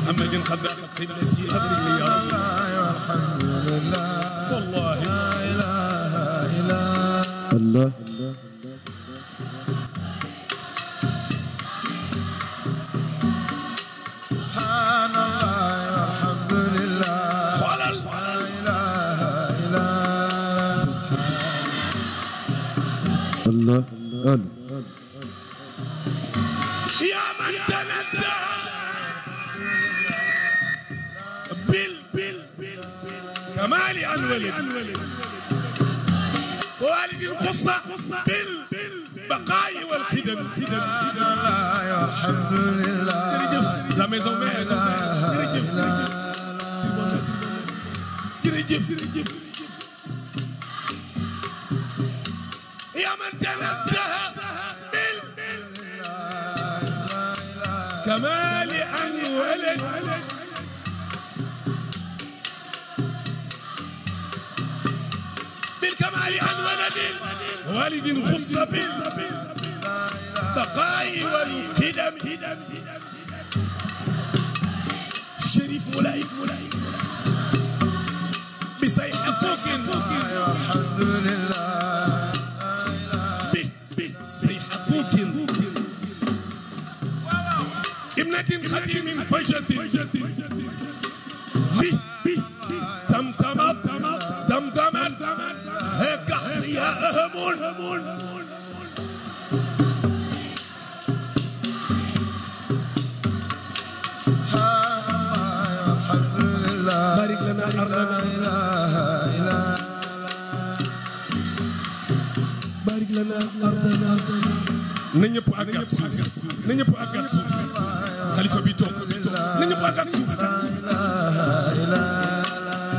محمد قد ضاقت خدمتي أدركني يا رسول الله والحمد لله والله لا إله إلا الله سبحان الله والحمد لله لا إله إلا الله الله يا من تنزه كمال الولد ووالد الخصة بالبقاء والخدم الحمد لله la maison mère jërëjëf يا من تنزه كمال الولد بالكمال عن ولد والد خص بالبقاء والقدم شريف مولاي بصيحة فوكن الحمد لله بصيحة فوكن ابنة خديم فجس تمتمت دمدمت هيك يا أهمون بارك لنا أرضنا بارك لنا أرضنا نñëpp àggat suuf نñëpp àggat suuf xalifa bi toog نñëpp àggat suuf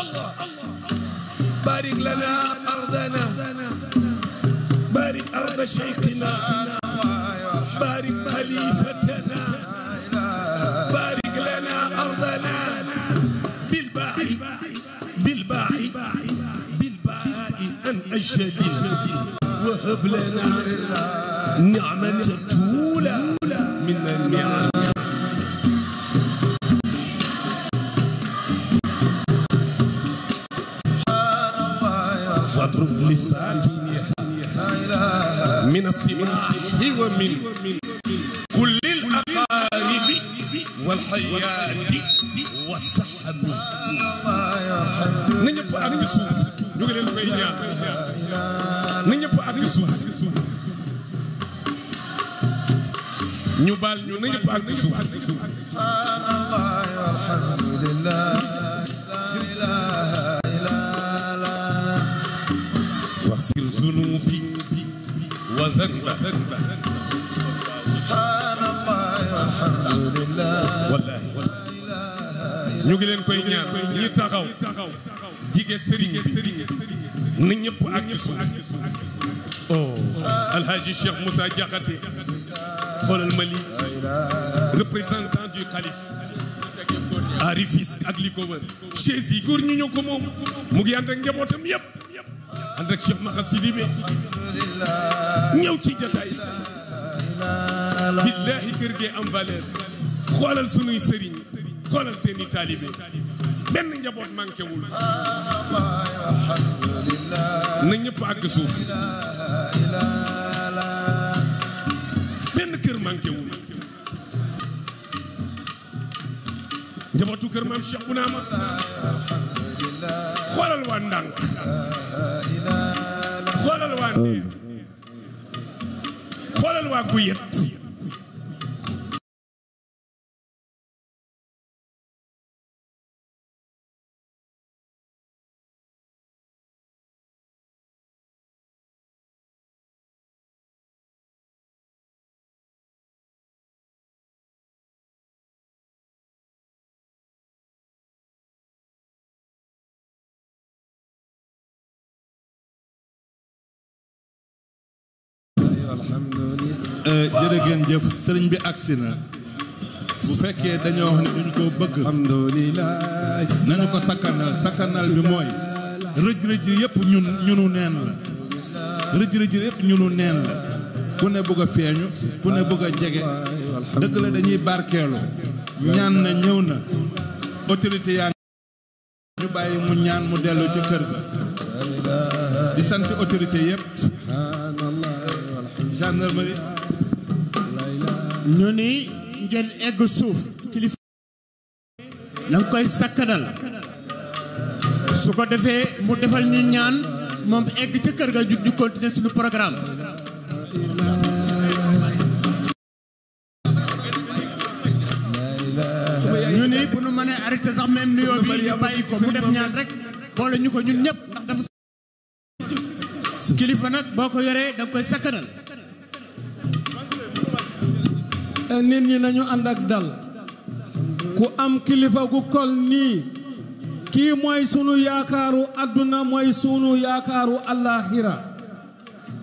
الله بارك لنا أرضنا بارك أرض شيخنا بارك خليفتنا بارك لنا أرضنا بالباء أن أجل وهب لنا نعمة طولة من النعم واضرب لسانها من السماح ومن كل الأقارب والحياة والسحب na ñëpp àgg suuf ñu ngi leen koy ñaan na ñëpp àgg suuf ñu baal ñu na ñëpp àgg suuf subhanallah walhamdulillah la ilaha illa Allah واغفر ذنوبي وذنبا subhanallah walhamdulillah wallahi ñu ngi leen koy ñaan ñi taxaw jige sëriñ bi na ñëpp àgg suuf oh alhaji Cheikh Moussa Diakhaté xoolal Mali représentant du calife à Rufisque ak li ko wër chaise yi góor ñu ñoo ko moom mu ngi ànd ak njabootam yëpp ànd ak Cheikh Maxa Sidibé ñëw ci jataay billahi kër gee am valeur xoolal sunuy sëriñ xoolal seeni taalibe benn njaboot manqué wul na ñëpp àgg suuf benn kër manqué wul njabootu kër maam Cheikh Bounama xoolal waa Ndànk xoolal waa Ndeer xoolal waa Guyet jërë ngeen jëf sëriñ bi agsi na bu fekkee dañoo wax ne duñ ko bëgg alhamdulilah nañu ko sakkanal bi mooy rëj-rëj yëpp ñunu neen la rëj-rëj yëpp ñunu neen la ku ne bëgg a feeñu ku ne bëgg a jege dëgg la dañuy barkeelu ñaan na ñëw na autorité yaa ñu bàyyi mu ñaan mu dellu ci kër ga di sant autorité yëpp gendarmerie ñu ni ngeen egg suuf kilifa na nga koy sakkanal su ko defee mu defal ñu ñaan moom egg ca kër ga ñu continuer suñu programme ñu ni bu nu mënee arrêté sax même nuyoo bi ñu bàyyi ko mu def ñaan rek boole ñu ko ñun ñëpp ndax dafa kilifa nag boo ko yoree da nga koy sakkanal nit ñi nañu ànd ak dal ku am kilifa gu kol nii kii mooy sunu yaakaaru àdduna mooy sunu yaakaaru àllaaxira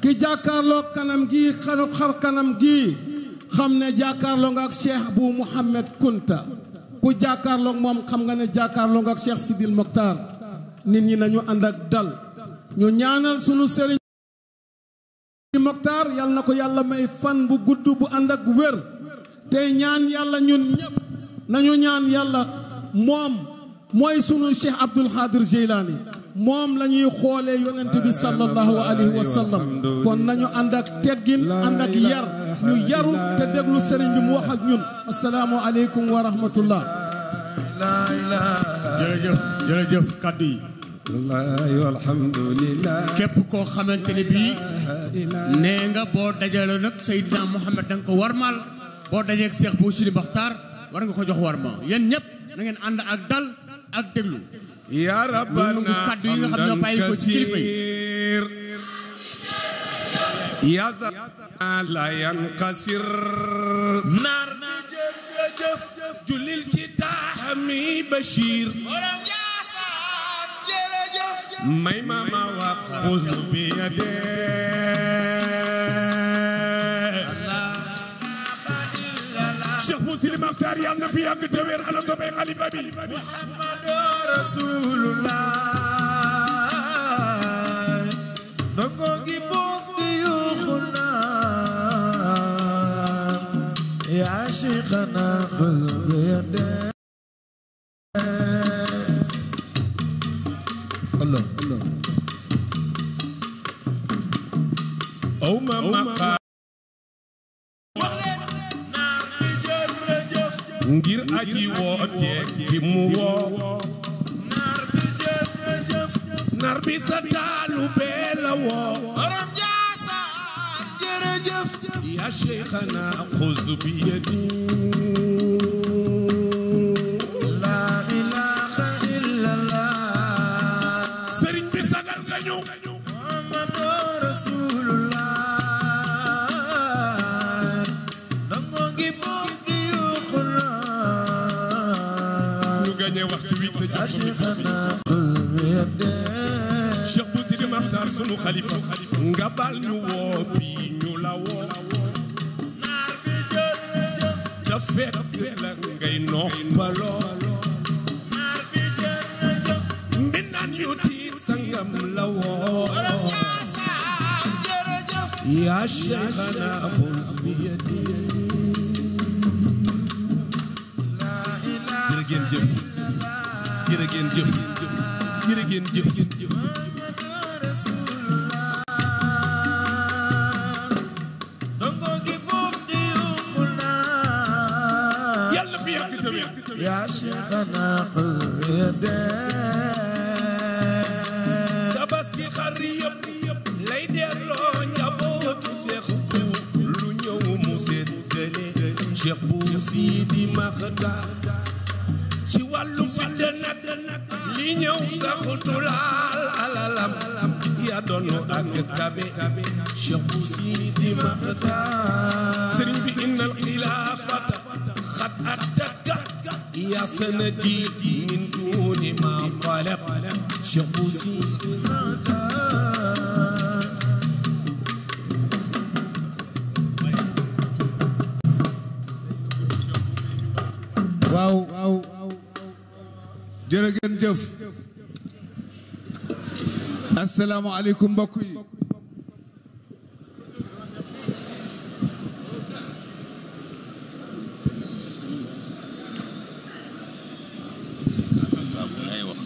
ki jàkkaarloo kanam gi xar kanam gi xam ne jàkkaarloo nga ak Cheikh bu Mouhamed Kunta ku jàkkaarloo moom xam nga ne jàkkaarloo nga ak Cheikh Sidil Mokhtar nit ñi nañu ànd ak dal ñu ñaanal sunu sëriñ Mokhtar yal na ko yàlla may fan bu gudd bu ànd ak wér tey ñaan yàlla ñun ñëpp nañu ñaan yàlla moom mooy sunu Cheikh Abdul Xaadir Jeylaani moom la ñuy xoolee yonent bi sallallahu alayhi wa sallam kon nañu ànd ak teggin ànd ak yar ñu yaru te déglu sëriñ bi mu wax ak ñun asalaamu aleykum wa rahmatullah jërëjëf jërëjëf kàddu yi alhamdulillah képp koo xamante ne bii nee nga boo dajale nag Seydina Mouhamed da nga ko warmaal boo dajeeg Cheikh Bou Sidi Mokhtar war nga ko jox warma yéen ñëpp na ngeen ànd ak dal ak déglu ya rabbana kàddu yi nga xam ne bàyyi ko ci kilifa yi ya za la yanqasir nar na jëf julil ci taxami Bachir may mama wa xuz bi yade Cheikh Bou Sidi Mokhtar yàlla na fi yàgg te wér ala sobe xalifa bi Muhammadu Rasulullah dongo gi boof di yuxuna ya Cheikhana xuz bi yade Allah aw ma maqa ngir aji woote ki mu woo nar bi sa taalu bee la woo borom Njaasaan jërëjëf ya Cheikhana xuz bi yadi la ilaha illallah sëriñ bi sagal nga ñu Muhammadu Rasulullah nango ngi boof di yuxuna ñu gañe waxtu wi te jox Cheikhana xuz bi yade Cheikh Bou Sidi Mokhtar sunu xalifa nga bal ñu woo bi ñu la woo naar bi jërëjëf da fekk la ngay noppaloo naar bi jërëjëf mbinaan yu tiit sangam la woo Njaasaan jërëjëf ya Cheikhana xuz bi yadi la ilaha jërë ngeen jëf jërë ngeen jëf jërë ngeen jëf Muhammadu Rasulullah dongo gi boof di yuxuna yàlla fi yàgg te wér ya Cheikhana xuz bi yade tabaski xar yëpp lay delloo njabootu Cheikh Bou lu ñëw mu séddale Cheikh Bou Sidi Mokhtar ci wàllu fitt nag li ñëw sax du laal alalam ya doonu ak tabe Cheikh Bou Sidi Mokhtar sëriñ bi innal xilaafata xat attaka ya sanadi min duni ma talab Cheikh Bou Sidi waaw jërë ngeen jëf asalaamaaleykum mbokk yi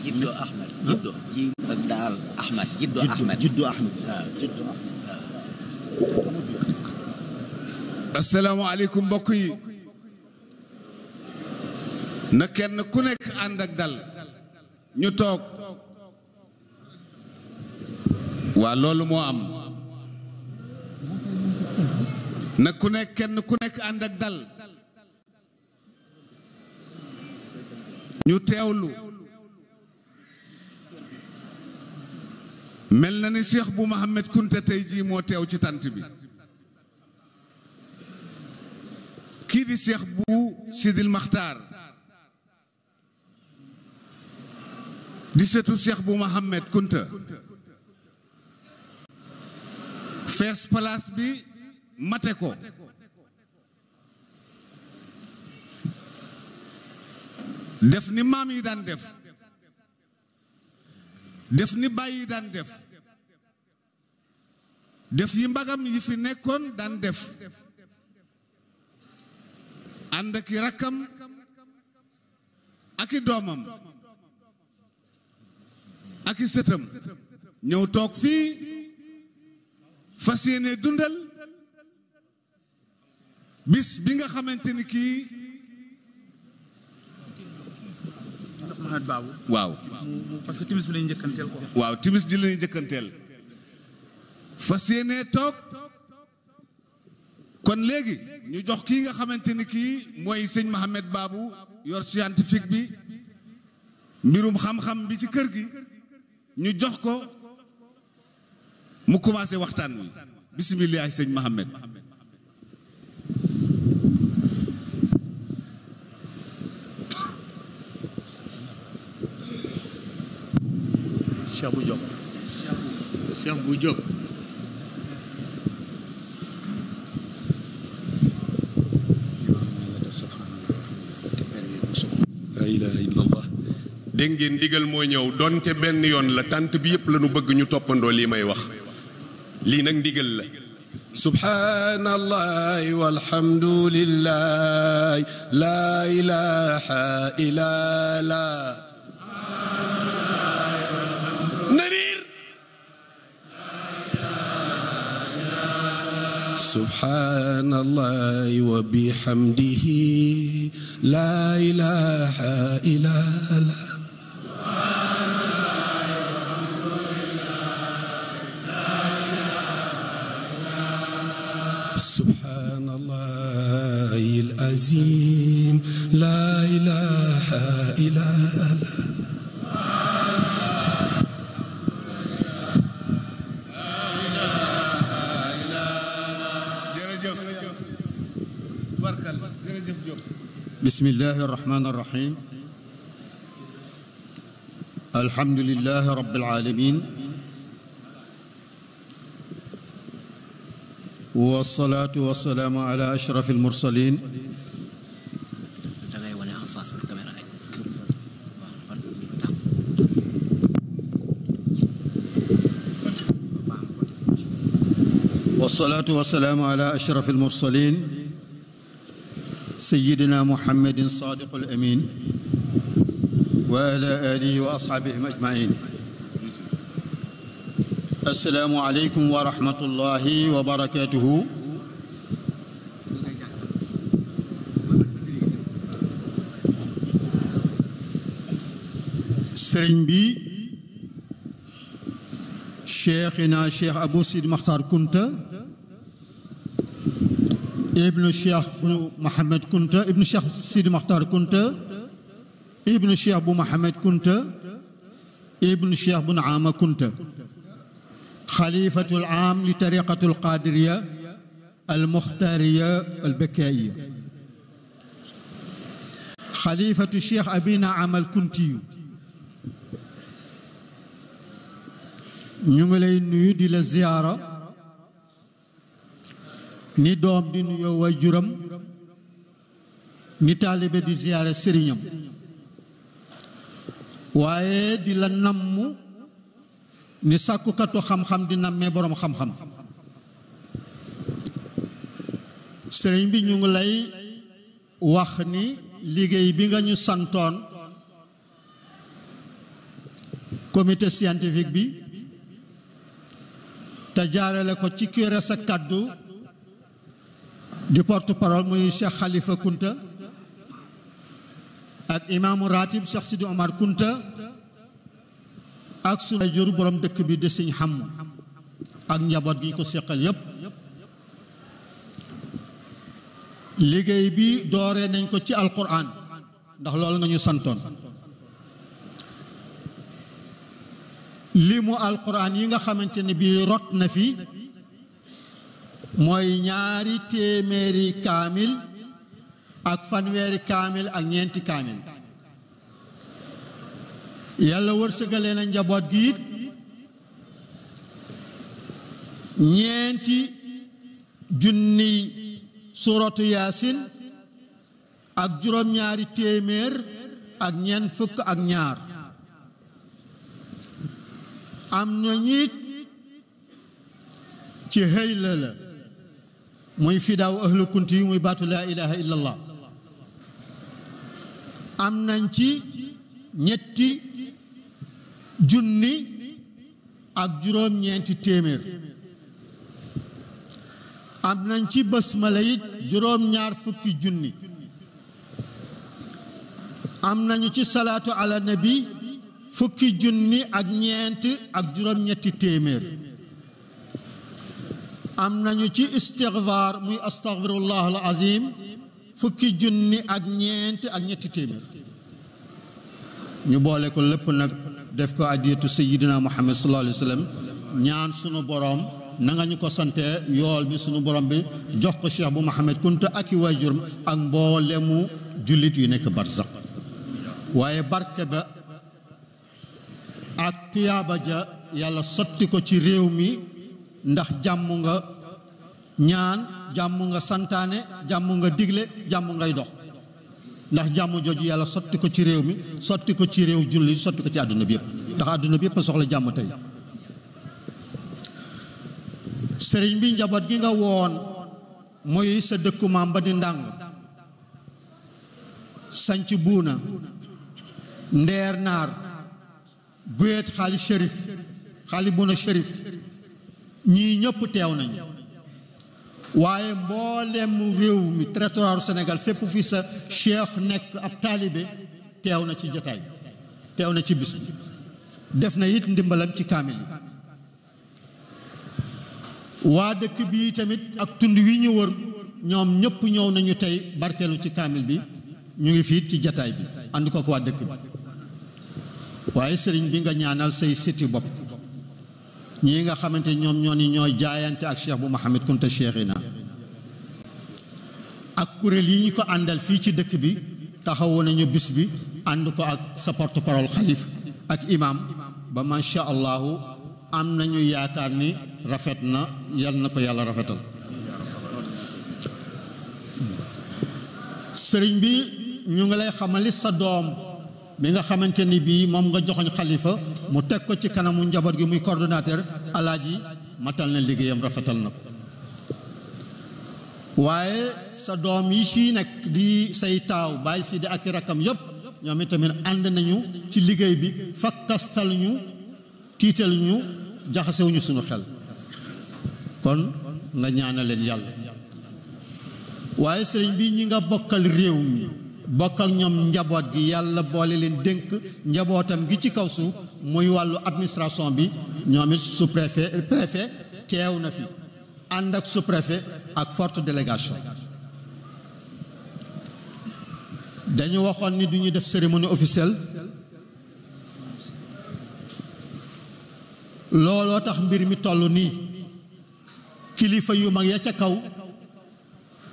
Jiddo Ahmed Jiddo ji ak daal Ahmed Jiddo Ahmed Jiddu Ahmed waaw Jiddo asalaamaaleykum mbokk yi na kenn ku nekk ànd ak dal ñu toog waa loolu moo am na ku nekk kenn ku nekk ànd ak dal ñu teewlu mel na ni Cheikh bu Mohamed Kunta tey jii moo teew ci tant bi kii di Cheikh bu Sidil Maxtaar di setu Cheikh bu Mohamed Kunta fees place bi mate ko def ni maam yi daan def def ni bàyyi yi daan def def yi mbagam yi fi nekkoon daan def ànd ak i rakkam ak i doomam ak i sëtam ñëw toog fii fas yéene dundal bis bi nga xamante ni kii waaw parce que timis bi lañu njëkkanteel ko waaw timis ji lañu njëkkanteel fas yéene toog kon léegi ñu jox kii nga xamante ni kii mooy sëñ Mohamed Babou yor scientifique bi mbirum xam-xam bi ci kër gi ñu jox ko mu commencé waxtaan wi bisimilah sëñ Mohamed Cheikh bu Diop Cheikh bu Diop la ilaha illallah dégg ngeen ndigal moo ñëw donte benn yoon la tant bi yëpp la nu bëgg ñu toppandoo lii may wax lii nag ndigal la subhanallahi walhamdulillah la ilaha illallah narir subhanallahi wa bihamdihi la ilaha illallah سبحان الله العظيم لا إله إلا الله بسم الله الرحمن الرحيم الحمد لله رب العالمين والصلاة والسلام على أشرف المرسلين والصلاة والسلام على أشرف المرسلين سيدنا محمد صادق الأمين وعلى آله وأصحابه أجمعين السلام عليكم ورحمة الله وبركاته سرين بي شيخنا شيخ أبو سيد مختار كنت ابن الشيخ محمد كنت ابن الشيخ سيد مختار كنت ابن الشيخ أبو محمد كنت ابن الشيخ بن عامة كنت خليفة العام لطريقة القادرية المختارية البكائية خليفة الشيخ أبينا عمل كنتي نيغي نيو دي لا زيارة ني دوم دي نيو واجورم ني طالب دي زيارة سيرينم واye di la namm ni sàkkukatu xam-xam di nammee boroom xam-xam sëriñ bi ñu ngi lay wax ni liggéey bi nga ñu santoon comité scientifique bi te jaarale ko ci ki yore sa kàddu di porte-parole muy Cheikh Khalifa Kunta ak imaamu ratib Cheikh Sidi Omar Kunta ak sunu jur borom dëkk bi di Sëñ Xamm ak njaboot gi ñu ko seqal yépp liggéey bi dooree nañ ko ci alquran ndax loolu nga ñu santoon limu alquran yi nga xamante ne bii rot na fi mooy 2 téeméeri kaamil ak fanweeri kaamil ak ñeenti kaamil yàlla wërsëgalee na njaboot gi it ñeenti junni suratu yaasin ak juróom-ñaari téeméer ak ñeent fukk ak ñaar am na ñit ci xëyla la muy fidaaw ahlu kunti muy baatu laa ilaha illallah am nañ ci ñetti junni ak juróom-ñeenti téeméer am nañ ci basmala it juróom-ñaar fukki junni am nañu ci salaatu ala nabi fukki junni ak ñeent ak juróom-ñetti téeméer am nañu ci istigfaar muy astaghfirullah al azim fukki junni ak ñeent ak ñetti téeméer ñu boole ko lépp nag def ko adiyatu sayyidina muhammad sallallahu alayhi wa sallam ñaan sunu borom na nga ñu ko sante yool bi sunu borom bi jox ko Cheikh bu Mouhamed Kunta ak i waajuram ak mboolemu jullit yu nekk barzaq waaye barke ba ak tuyaaba ja yàlla sotti ko ci réew mi ndax jàmm nga ñaan jàmm nga santaane jàmm nga digle jàmm ngay dox ndax jàmm jooju yàlla sotti ko ci réew mi sotti ko ci réew jullit sotti ko ci àdduna bi yëpp ndax àdduna bi yëpp a soxla jàmm tey sëriñ bi njaboot gi nga woon muy sa dëkku maam ba di ndàng sanc buuna ndeer naar guyet xaali shérif xaali buuna shérif ñii ñëpp teew nañu waaye mboolem réew mi territoire Sénégal fépp fi sa cheikh nekk ab taalibe teew na ci jotaay teew na ci bis bi def na it ndimbalam ci kaamil yi waa dëkk bi tamit ak tund wi ñu wër ñoom ñëpp ñëw nañu tey barkeelu ci kaamil bi ñu ngi fii ci jataay bi ànd ko waa dëkk bi waaye sëriñ bi nga ñaanal say siti bopp ñii nga xamante ñoom ñoo ni ñooy jaayante ak Cheikh bu Mouhamed Kunta Cheikhina ak kuréel yi ñu ko àndal fii ci dëkk bi taxawu nañu bis bi ànd ko ak sa porte-parole xalif ak imam ba macha allahu am nañu yaakaar ni rafet na yal na ko yàlla rafetal sëriñ bi ñu ngi lay xamali sa doom bi nga xamante ni bii moom nga joxoñ xalifa mu teg ko ci kanamu njaboot gi muy coordonnateur alaaji matal na liggéeyam rafetal na ko waaye sa doom yi fii nekk di say taaw bàyyi si di ak i rakkam yépp ñoom itamit ànd nañu ci liggéey bi fakkastal ñu tiital ñu jaxasewuñu suñu xel kon nga ñaanal leen yàlla waaye sëriñ bi ñi nga bokkal réew mi bokk ak ñoom njaboot gi yàlla boole leen dénk njabootam gi ci kaw suuf muy wàllu administration bi ñoom it sous-préfet préfet teew na fi ànd ak sous-préfet ak forte délégation dañu waxoon ni duñu def cérémonie officielle looloo tax mbir mi toll nii kilifa yu mag ya ca kaw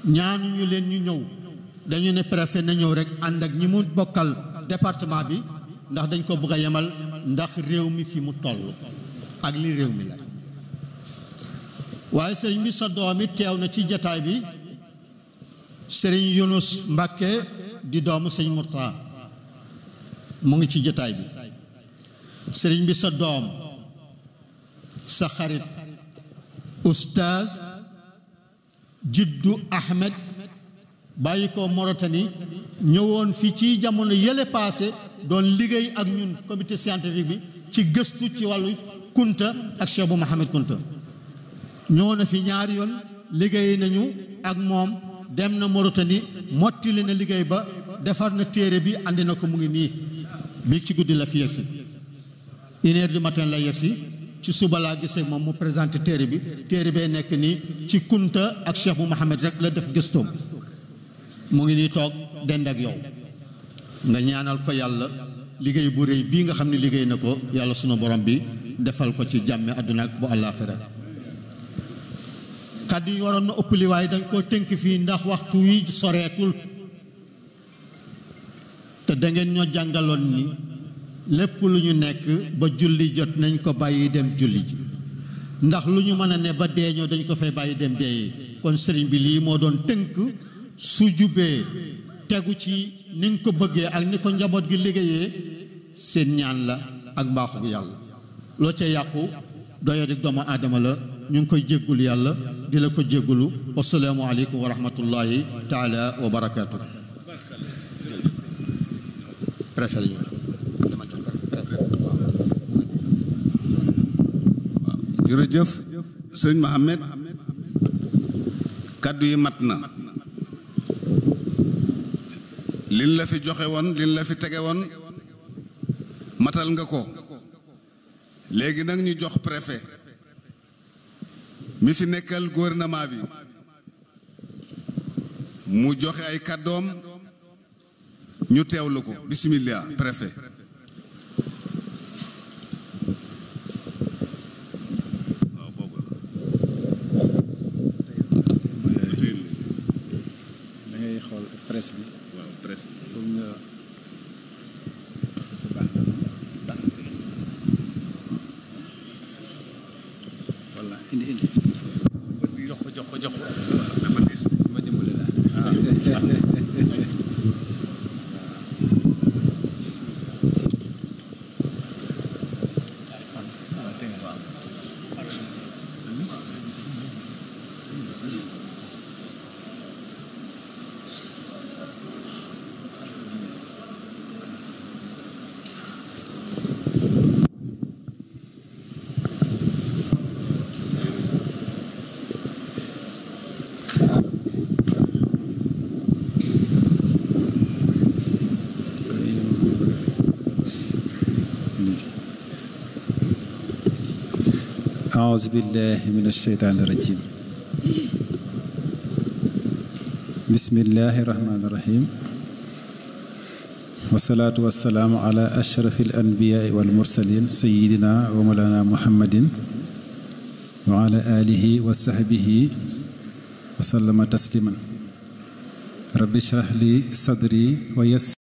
ñaanuñu leen ñu ñëw dañu ne préfet na ñëw rek ànd ak ñi mu bokkal département bi ndax dañ ko bëgg a yemal ndax réew mi fi mu toll ak li réew mi la waaye sëriñ bi sa doom it teew na ci jataay bi sëriñ Yunus Mbàkke di doomu sëñ Murtaa mu ngi ci jataay bi sëriñ bi sa doom sa xarit oustaz Jiddu Ahmed bàyyi ko Mauritanie ñëwoon fii ci jamono yële passé doon liggéey ak ñun comité scientifique bi ci gëstu ci wàllu kunta ak Cheikh bu Mouhamed Kunta ñoo na fi ñaari yoon liggéey nañu ak moom dem na Mauritanie mottali na liggéey ba defar na téere bi andi na ko mu ngi nii bi ci guddi la fi yegsi 1h du matin la yegsi ci suba laa gisee moom mu présenté téere bee nekk nii ci kunta ak Cheikh bu Mouhamed rek la def gëstoom mu ngi nii toog dend ak yow nga ñaanal ko yàlla liggéey bu rëy bii nga xam ne liggéey na ko yàlla sunu borom bi defal ko ci jàmme àdduna ak bu àllaaxira kàddu yi waroon na ëpp li waaye dañ koo tënk fii ndax waxtu wi soreetul te da ngeen ñoo jàngaloon ni lépp lu ñu nekk ba julli jot nañ ko bàyyi dem julli ji ndax lu ñu mën a ne ba deeñoo dañ ko fay bàyyi dem deeyee kon sëriñ bi lii moo doon tënk su jubee tegu ci ni nga ko bëggee ak ni ko njaboot gi liggéeyee seen ñaan la ak mbaaxu bu yàlla loo ca yàqu doyadi doomu aadama la ñu ngi koy jéggul yàlla di la ko jéggulu wasalaamu aleykum wa rahmatullahi taala wa barakaatu jërëjëf sëñ Mohamed kaddu yi mat na liñ la fi joxe woon liñ la fi tege woon matal nga ko léegi nag ñu jox préfet mi fi nekkal gouvernement bi mu joxe ay kàddoom ñu teewlu ko bismillah préfet da ngay xool presse bi waaw presse bi pour nga voilà indi jox ko dafa diis ma dimbali la أعوذ بالله من الشيطان الرجيم بسم الله الرحمن الرحيم والصلاة والسلام على أشرف الأنبياء والمرسلين سيدنا ومولانا محمد وعلى آله وصحبه وسلم تسليما رب اشرح لي صدري ويسر